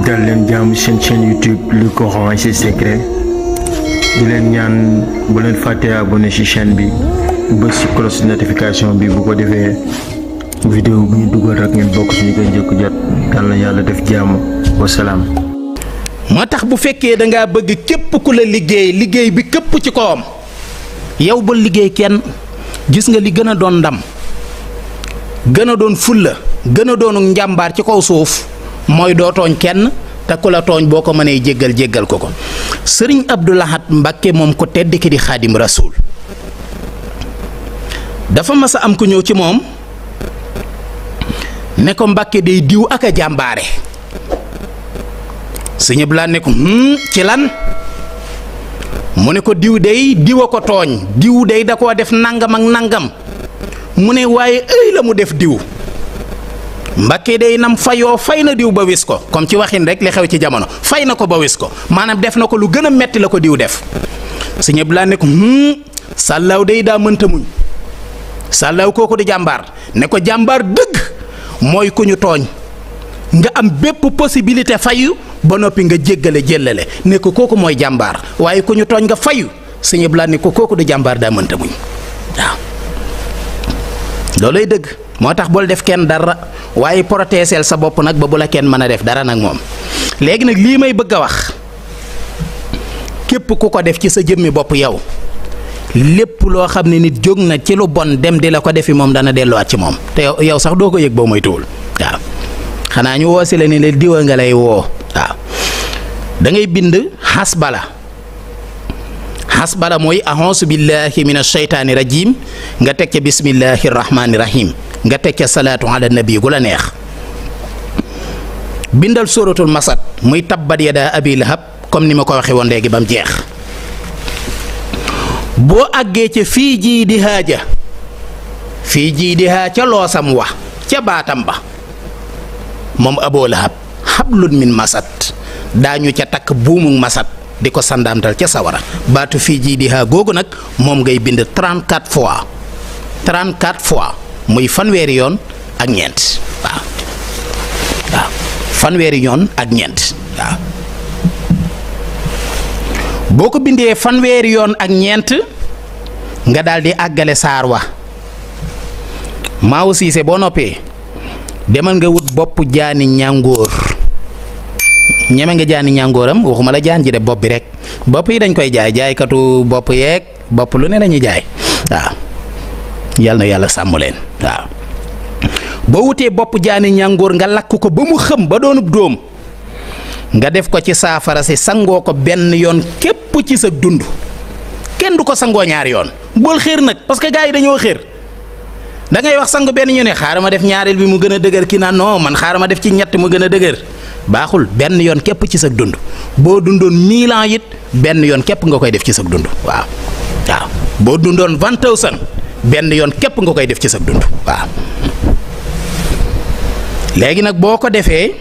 dal leen jaamu seen chaîne YouTube Le Coran et ses secrets di leen ñaan bu leen fàtte abonné ci chaîne bi bës ci cloche de notification bi bu ko defee vidéo bu ñu dugal rek ngeen bokk ci ñu koy njëkk jot yal na yàlla def jàmm wasalaam. moo tax bu fekkee da ngaa bëgg képp ku la liggéey bi képp ci kawam yow ba liggéey kenn gis nga li gën a doon ndam gën a doon fulla gën a doonu njàmbaar ci kaw suuf mooy doo tooñ kenn te ku la tooñ boo ko mënee jéggal ko sëriñ Abdou Lahad Mbàkke moom ko tedd ki di xaadim rasuul dafa mas a am ku ñëw ci moom ne ko Mbàkke day diw ak a jàmbaare sëñ Abdou Lahad ne ko ci lan mu ne ko diw day diwa ko tooñ diw day da koo def nangam ak nangam mu ne waaye ëy la mu def diw Mbàkke day nam fayoo fay na diw ba wis ko comme ci waxin rek li xew ci jamono fay na ko ba wis ko maanaam def na ko lu gën a metti la ko diw def sëñ Abdou Lahad ne ko sàllaaw day daa mënta muñ sàllaaw kooku di jàmbaar ne ko jàmbaar dëgg mooy ku ñu tooñ nga am bépp possibilité fayu ba noppi nga jéllale ne ko kooku mooy jàmbaar waaye ku ñu tooñ nga fayu sëñ Abdou Lahad ne ko kooku di jàmbaar daa mënta muñ waaw loolay dëgg moo tax bul def kenn dara waaye protéseel sa bopp nag ba bu la kenn mën a def dara nag moom léegi nag lii may bëgg a wax képp ku ko def ci sa jëmmi bopp yow lépp loo xam ne nit jóg na ci lu bon dem di la ko defi moom dana delluwaat ci moom te yow sax doo ko yëg boo moytuwul waaw xanaa ñu woo si la ni la diwa nga lay woo waaw da ngay bind xasbala mooy ahonsu billahi min asheytaani rajim nga teg ca bismillahi rahmaani rahim nga teg ca salaatu ala nabi gu la neex bindal suratul masad muy tabbat yada abi lahab comme ni ma ko waxee woon léegi ba mu jeex boo àggee ca fii jii di haa ca loosam wa ca baatam ba moom aboo lahab hablun min masad daañu ca takk buumu masad di ko sandaamtal ca sawara baatu fii jii di haa googu nag moom ngay bind 34 fois muy fanweeri yoon ak ñeent waaw fanweeri yoon ak ñeent waaw boo ko bindee fanweeri yoon ak ñeent nga daal di àggale saar wa maawu siise boo noppee demal nga wut bopp jaani ñàngoor ñeme nga jaani ñàngooram waxuma la jaan ji de bopp bi rek bopp yi dañ koy jaaykatu bopp yeeg bopp lu ne lañuy jaay waaw yal na yàlla sàmm leen waaw boo wutee bopp jaani ñàngoor nga lakk ko ba mu xëm ba doonub dóom nga def ko ci saafara si sangoo ko benn yoon képp ci sa dund kenn du ko sangoo ñaari yoon bool xéer nag parce que gars yi dañoo xéer da ngay wax sangu benn ñu ne xaaral ma def ñaareel bi mu gën a dëgër kii naan non man xaaral ma def ci ñett mu gën a dëgër baaxul benn yoon képp ci sa dund boo dundoon 1000 ans it benn yoon képp nga koy def ci sa dund waaw boo dundoon 20,000 benn yoon képp nga koy def ci sa dund waaw léegi nag boo ko defee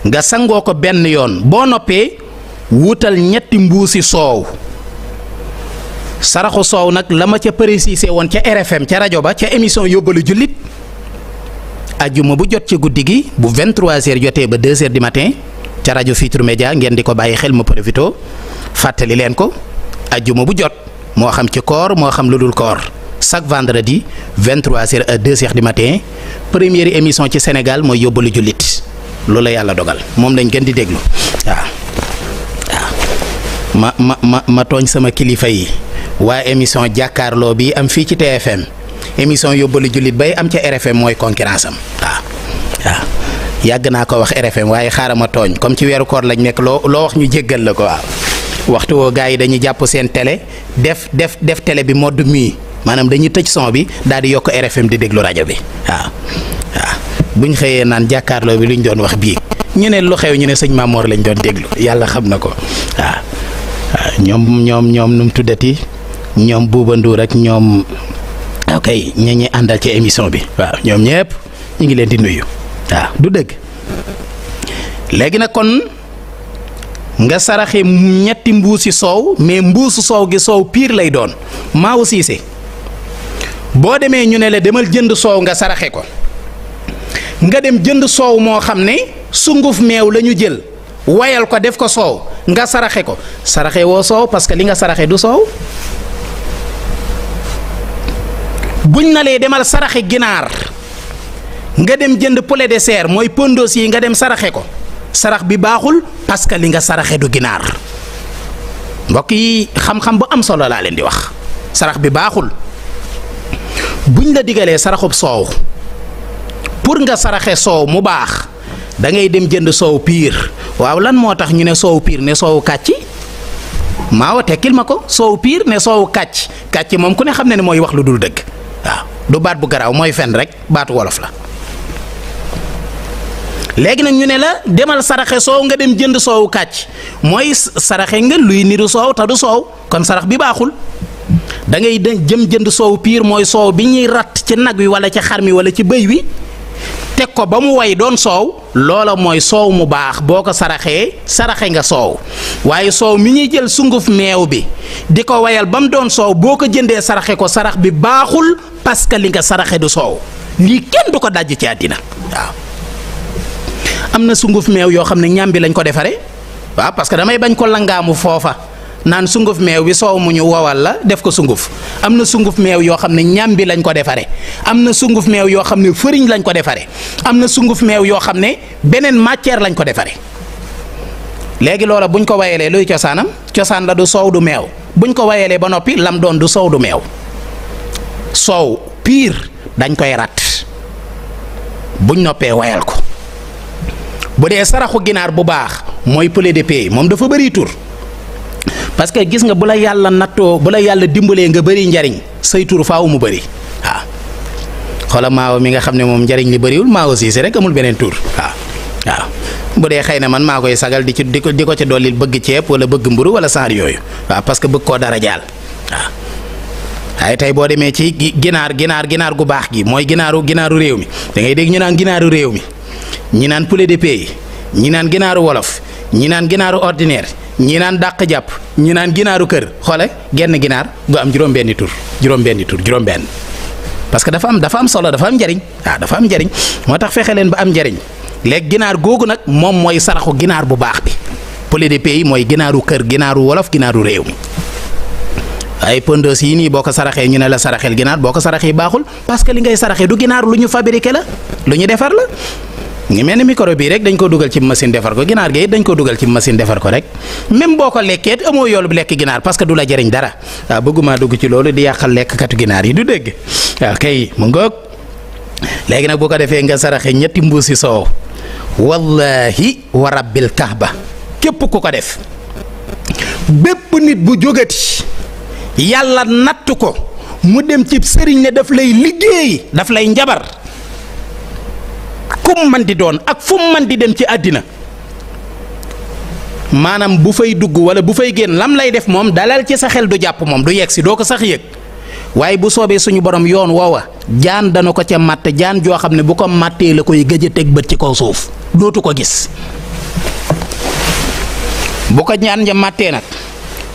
nga sangoo ko benn yoon boo noppee wutal ñetti mbuusi soow saraxu soow nag la ma ca précisé woon ca RFM ca rajo ba ca émission yóbbalu jullit ajjuma bu jot ci guddi gi bu 23h jotee ba 2h du matin ca rajo Futurs Médias ngeen di ko bàyyi xel ma profito fàttali leen ko ajjuma bu jot moo xam ci koor moo xam lu dul koor chaque vendredi 23h à 2h du matin première émission ci Sénégal mooy yóbbalu jullit loolu la yàlla dogal moom lañ gën di déglu waaw ma tooñ sama kilifa yi waa émission jàkkaarloo bi am fii ci TFM émission yóbbalu jullit bay am ca RFM mooy concurrence am waaw yàgg naa ko wax RFM waaye xaaral ma tooñ comme ci weeru koor lañ nekk loo wax ñu jéggal la ko waaw waxtu woo gars yi dañuy jàpp seen télé def télé bi mode mii maanaam dañuy tëj son bi daal di yokk RFM di déglu rajo bi waaw buñ xëyee naan jàkkaarloo bi luñ doon wax bii ñu ne lu xew ñu ne sëñ Mamor lañ doon déglu yàlla xam na ko waaw ñoom nu mu tuddati ñoom Bouba Ndour ak ñoom ok ñi àndal ci émission bi waaw ñoom ñëpp ñu ngi leen di nuyu waaw du dëgg léegi nag kon nga saraxe ñetti mbuusi soow mais mbuusu soow gi soow piir lay doon maawu siise boo demee ñu ne la demal jënd soow nga saraxe ko nga dem jënd soow moo xam ne sunguf meew la ñu jël wayal ko def ko soow nga saraxe ko saraxe woo soow parce que li nga saraxe du soow. buñ na lee demal saraxe ginaar nga dem jënd poulet de serre mooy pondos yi nga dem saraxe ko sarax bi baaxul parce que li nga saraxe du ginaar. mbokk yi xam-xam bu am solo laa leen di wax sarax bi baaxul. buñ la digalee saraxub soow pour nga saraxe soow mu baax da ngay dem jënd soow piir waaw lan moo tax ñu ne soow piir ne soowu kàcci maawa tekkil ma ko soow piir ne soowu kàcc moom ku ne xam ne ne mooy wax lu dul dëgg waaw du baat bu garaaw mooy fen rek baatu wolof la. léegi nag ñu ne la demal saraxe soow nga dem jënd soowu kàcc mooy saraxe nga luy niru soow te du soow kon sarax bi baaxul. da ngay jënd soow piir mooy soow bi ñuy rat ci nag wi wala ci xar mi wala ci bëy wi teg ko ba mu way doon soow loola mooy soow mu baax boo ko saraxee saraxe nga soow waaye soow mi ñuy jël sunguf meew bi di ko wayal ba mu doon soow boo ko jëndee saraxe ko sarax bi baaxul parce que li nga saraxe du soow lii kenn du ko dajj ci àddina waaw. am na sunguf meew yoo xam ne ñam bi lañ ko defaree waaw parce que damay bañ ko langaamu foofa. naan sunguf meew bi soow mu ñu wowal la def ko sunguf am na sunguf meew yoo xam ne ñam bi lañ ko defaree am na sunguf meew yoo xam ne fëriñ lañ ko defaree am na sunguf meew yoo xam ne beneen matière lañ ko defaree léegi loola buñ ko wayalee luy cosaanam cosaan la du soow du meew buñ ko wayalee ba noppi lam doon du soow du meew soow piir dañ koy rat buñ noppee wayal ko bu dee saraxu ginaar bu baax mooy poulet de pays moom dafa bëri tur. parce que gis nga bu la yàlla nattoo bu la yàlla dimbalee nga bëri njariñ say tur faaw mu bëri waaw xoola maawo mi nga xam ne moom njariñ li bëriwul maawo siise rek amul beneen tur waaw bu dee xëy na man maa koy sagal di ko ca dollil bëgg ceeb wala bëgg mburu wala saar yooyu waaw parce que bëgg koo dara jaal waaw waaye tey boo demee ci ginaar gu baax gi mooy ginaaru réew mi da ngay dégg ñu naan ginaaru réew mi ñi naan poulet de pays ñi naan ginaaru wolof ñi naan ginaaru ordinaire ñi naan dàq jàpp ñi naan ginaaru kër xoole genn ginaar gu am juróom-benni tur parce que dafa am solo dafa am njariñ waaw dafa am njariñ moo tax fexe leen ba am njariñ léegi ginaar googu nag moom mooy saraxu ginaar bu baax bi poulet de pays mooy ginaaru kër ginaaru wolof ginaaru réew mi ay pondos yi nii boo ko saraxee ñu ne la saraxel ginaar boo ko saraxee baaxul parce que li ngay saraxee du ginaar lu ñu fabriqué la lu ñu defar la. ngi mel ni micro bii rek dañ ko dugal ci machine defar ko ginaar gi dañ ko dugal ci machine defar ko rek même boo ko lekkee amoo yoolu bi lekk ginaar parce que du la jëriñ dara waaw bëgguma dugg ci loolu di yàqal lekkkatu ginaar yi du dégg waaw kay mu ngoog léegi nag bu ko defee nga saraxe ñetti mbuusi soow wallahi wa rabbil kahba képp ku ko def bépp nit bu jógati yàlla natt ko mu dem ci sëriñ ne daf lay liggéey daf lay njabar kum man di doon ak fu mu man di dem ci àddina maanaam bu fay dugg wala bu fay génn lam lay def moom dalal ci sa xel du jàpp moom du yegg si doo ko sax yëg waaye bu soobee suñu borom yoon woowa jaan dana ko ca màtt jaan joo xam ne bu ko màttee la koy gëj a teg bët ci kaw suuf dootu ko gis bu ko ñaan ja màttee nag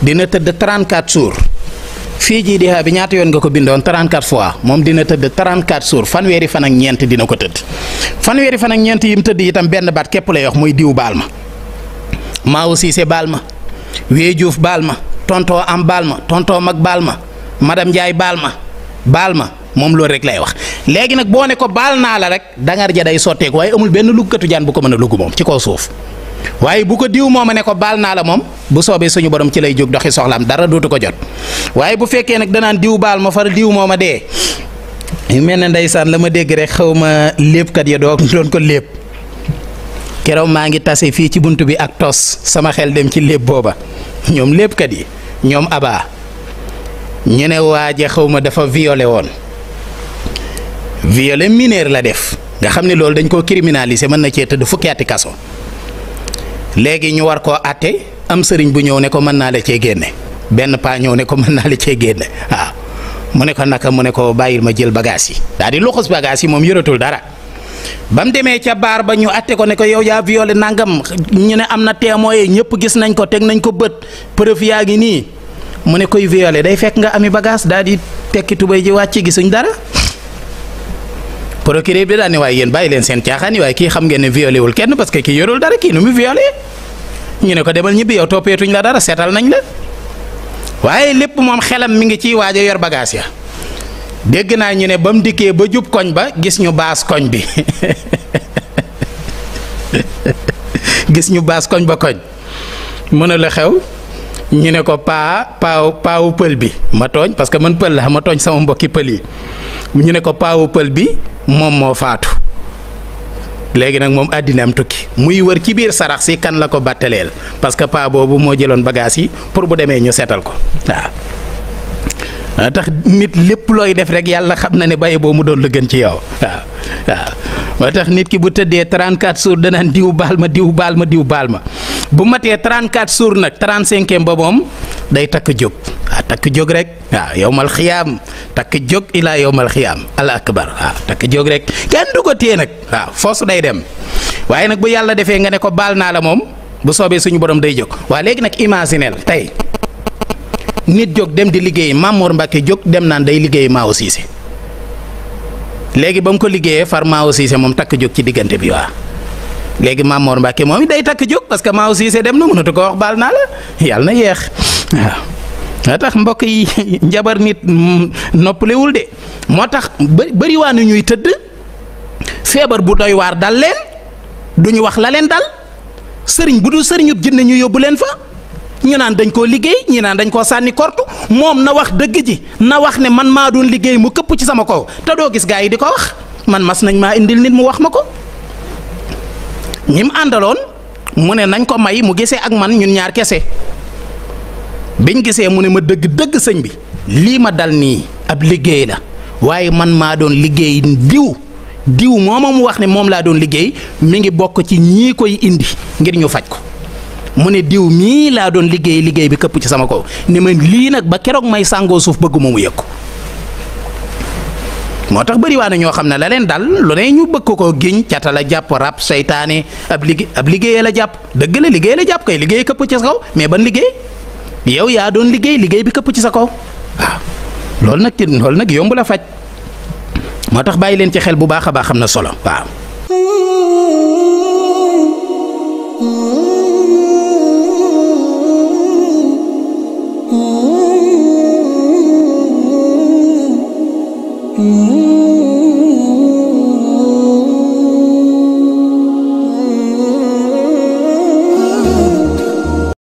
dina tëdd 34 jours fii jii di bi ñaata yoon nga ko bindoon 34 fois moom dina tëdd 34 jours fanweeri fan ak ñeent dina ko tëdd fanweeri fan ak ñeent yi mu tëdd itam benn baat képp lay wax muy diw baal ma Maawo Siise baal ma Wee Juuf baal ma tontoo am baal ma tontoo mag baal ma madame Ndiaye baal ma moom loolu rek lay wax léegi nag boo ne ko baal naa la rek dangar ja day sotteeku waaye amul benn luggatu jaan bu ko mën a lugg moom ci kaw suuf waaye bu ko diw mooma ne ko baal naa la moom bu soobee suñu borom ci lay jóg doxi soxlaam dara dootu ko jot waaye bu fekkee nag danaan diw baal ma far diw mooma dee yu mel ne ndeysaan la ma dégg rek xaw ma léebkat ya doon ko léeb keroog maa ngi tase fii ci bunt bi ak tos sama xel dem ci léeb booba ñoom léebkat yi ñoom abaa ñu ne waaje xaw ma dafa violé woon violé mineur la def nga xam ne loolu dañ koo criminalisé mën na cee tëdd fukki ati kaso léegi ñu war koo àtte am sëriñ bu ñëw ne ko mën naa la cee génne benn paa ñëw ne ko mën naa la cee génne waaw mu ne ko naka mu ne ko bàyyil ma jël bagage yi daal di luxus bagage yi moom yëratul dara ba mu demee ca baar ba ñu àtte ko ne ko yow yaa violé nangam ñu ne am na témoin ñëpp gis nañ ko teg nañ ko bët preuve yaa ngi nii mu ne koy violé day fekk nga ami bagage daal di tekki tubéy ji wàcc gisuñ dara procureur bi daal ne waaye yéen bàyyi leen seen caaxaan yi waaye kii xam ngeen ne violé wul kenn parce que kii yorul dara kii nu mu violé ñu ne ko demal ñibbi yow toppeetuñ la dara seetal nañ la waaye lépp moom xelam mi ngi ciy waaj a yor bagage ya dégg naa ñu ne ba mu dikkee ba jub koñ ba gis ñu baas koñ bi gis ñu baas koñ ba koñ mën a la xew ñu ne ko paawu pël bi ma tooñ parce que man pël la ma tooñ sama mbokki pël yi ñu ne ko paawu pël bi moom moo faatu léegi nag moom àddina am tukki muy wër ci biir sarax si kan la ko battaleel parce que paa boobu moo jëloon bagage yi pour bu demee ñu seetal ko waaw tax nit lépp looy def rek yàlla xam na ne baye boo mu doon lu gën ci yow waaw moo tax nit ki bu tëddee 34 jours danaan diw baal ma diw baal ma diw baal ma bu matee 34 jours nag 35e ba moom day takk jóg waaw takk jóg rek waaw yowmal xiyaam takk jóg ilaa yowmal xiyaam al akbar waaw takk jóg rek kenn du ko téye nag waaw foosu day dem waaye nag bu yàlla defee nga ne ko baal naa la moom bu soobee suñu borom day jóg waaw léegi nag imaginel tey nit jóg dem di liggéey Mamour Mbacke jóg dem naan day liggéey Mao Cissé léegi ba mu ko liggéeyee far Mao Cissé moom takk jóg ci diggante bi waa léegi Mamour Mbacke moom it day takk jóg parce que Mao Cissé dem na mënatu ko wax baal naa la yàlla na yeex waaw moo tax mbokk yi njabar nit noppalewul de moo tax bëriwaa na ñuy tëdd feebar bu doy waar dal leen duñu wax la leen dal sëriñ bu dul sëriñub jinne ñu yóbbu leen fa ñu naan dañ koo liggéey ñi naan dañ koo sànni kortu moom na wax dëgg ji na wax ne man maa doon liggéey mu këpp ci sama kaw te doo gis gaa yi di ko wax man mas nañ maa indil nit mu wax ma ko ñim àndaloon mu ne nañ ko may mu gisee ak man ñun ñaar kese biñ gisee mu ne ma dëgg sëñ bi lii ma dal nii ab liggéey la waaye man maa doon liggéey diw mooma mu wax ne moom laa doon liggéey mi ngi bokk ci ñii koy indi ngir ñu faj ko mu ne diw mii laa doon liggéey bi këpp ci sama kaw ne ma lii nag ba keroog may sàngoo suuf bëgguma mu yëg ko moo tax bëri waa na ñoo xam ne la leen dal lu ne ñu bëgg ko giñ cata la jàpp rab seytaane ab liggéey la jàpp dëgg la liggéey la jàpp kay liggéey këpp ci sa kaw mais ban liggéey yow yaa doon liggéey bi këpp ci sa kaw waaw loolu nag yomb la faj moo tax bàyyi leen ci xel bu baax a baax xam na solo waaw. Mm-hmm.